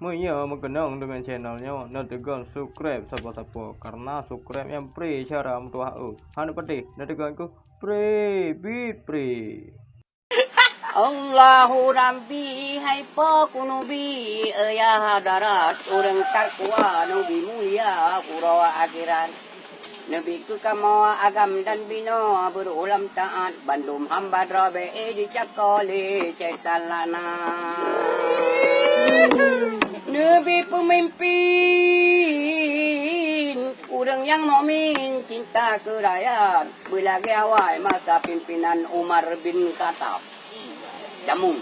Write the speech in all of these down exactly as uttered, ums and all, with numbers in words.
Meunyoe meukeunong deungon channel nyoe, neuteugon subscribe sapo-sapo, karena subscribe nyan free cara meutuah eu. Hana patéh, neuteugon keuh free, bit free. Allahu Rabbi, hai Po kunubi, ya hadarat, ureuëng takwa nubi mulia uroe akhirat. Neubi keu kamoe agam dan binoe beurulam taat, bandum hamba droe bék jicako lé syaitan laknat. Neubi peumimpin ureuëng nyang mukmin cinta keu rakyat, beulagée awai masa pimpinan Umar bin Khattab. Jamu.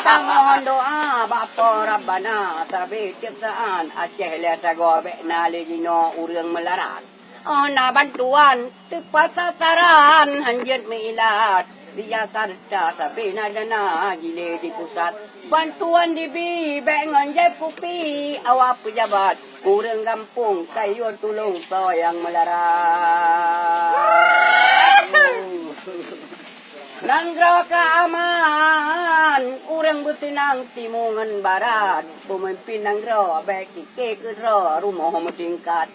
Tamohon doa bak Po Rabbana, sabe tieb saat Aceh lé sagoe bék na lé jinoe ureuëng meularat. Oh na bantuan teupah sasaran, hanjeuet meuilat. Di Jakarta sabe na dana jilé di pusat. Bantuan dibi bék ngon jép kupi awak peujabat. Ureuëng gampông kayue tulông soe nyang meularat. Nanggroe ka aman, ureuëng beuseunang timu ngon barat. Peumimpin nanggroe bék kike keudroe rumoh meutingkat.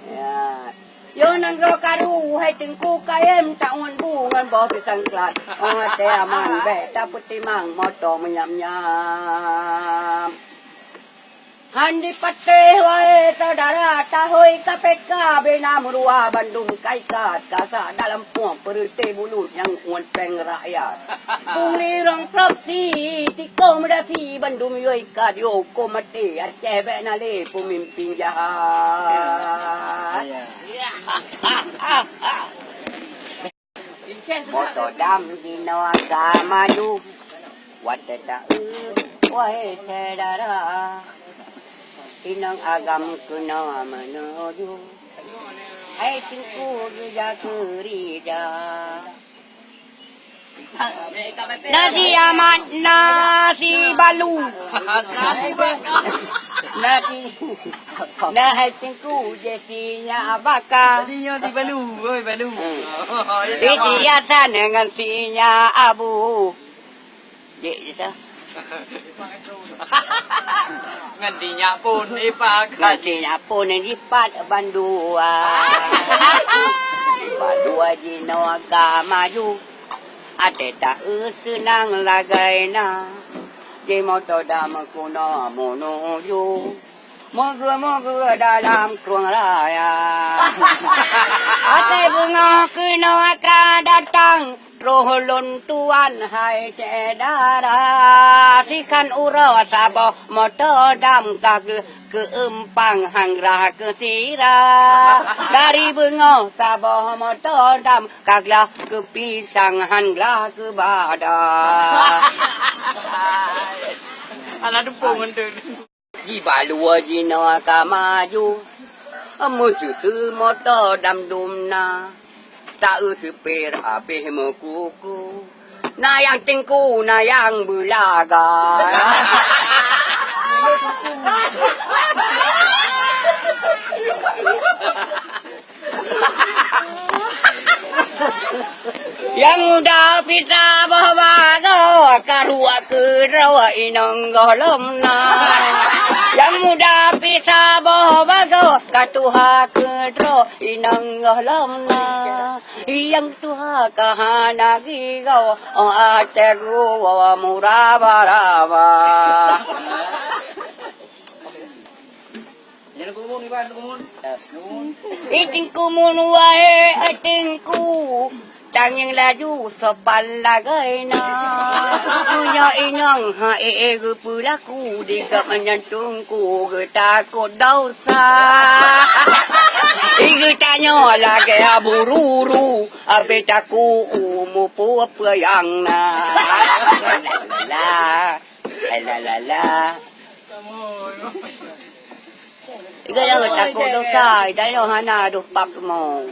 Ya. Yo nanggroe karu hai teungku kayém taun bu ngon boh teusangklat. Oh até aman bék tapeutimang moto meunyam-nyam. Han dipatéh wae saudara, tahôi K P K bina meurua bandum kaikat, kasak dalam pueng peureuté bulut nyang uet péng rakyat. Pungli rong propsi, tikong meudasi bandum yoi kat yo huköm maté, Aceh bék na lé peumimpin jahat. Moto dam jinoe ka maju, watée taeu, wahé syedara. Inong agam keunoe meunuju, hai teungku geujak keurija. Nasi amat, nasi balu. Nasi, na hai teungku jesi nyak baka. Tadi nyoe si balu, oi balu. Hmm. Oh, ya, Iti ya. Atan dengan si nyak abu. Jek je dah. Ngan dinyak pun ipak. Ngan dinyak pun ipak bandua. Bandua jinoe ka maju. Até taeu seunang lagai na. Jimoto dam keunoe meunuju. Meugeu-meugeu dalam krueng raya. Até beungoh keunoe ka datang. Roh lôn tuan hai syedara, sikhan uroe saboh moto dam ka geuh keu eumpang han glah keu sira. Dari beungoh saboh moto dam ka glah keu pisang han glah keu bada. Alah dupông mantong. Jibalua jinoe ka maju, meususu moto dam dum na. Taeu seupir habéh meukuku, na nyang teungku, na nyang beulaga. Nyang muda pih saboh bagoe, ka ruwah keudroe inong gohlom na. Nyang muda pih saboh bagoe, ka tuha keudroe inong gohlom na. Nyang tuha ka hana gigoe, oh até geuwoe muraba-raba. Nyan kumun, Iban, kumun. Kumun. Itingku mun wae, itingku. Tangieng laju sopan lagai na. Punya inong ha ee geupeulaku di kap menyantungku geutakot dosa. I geutanyoe lagée abu ruru, abée taku umu peue-peue nyang na. La, la, la, la. Iga nyang takot dosa, iga nyang hana doh pak mo.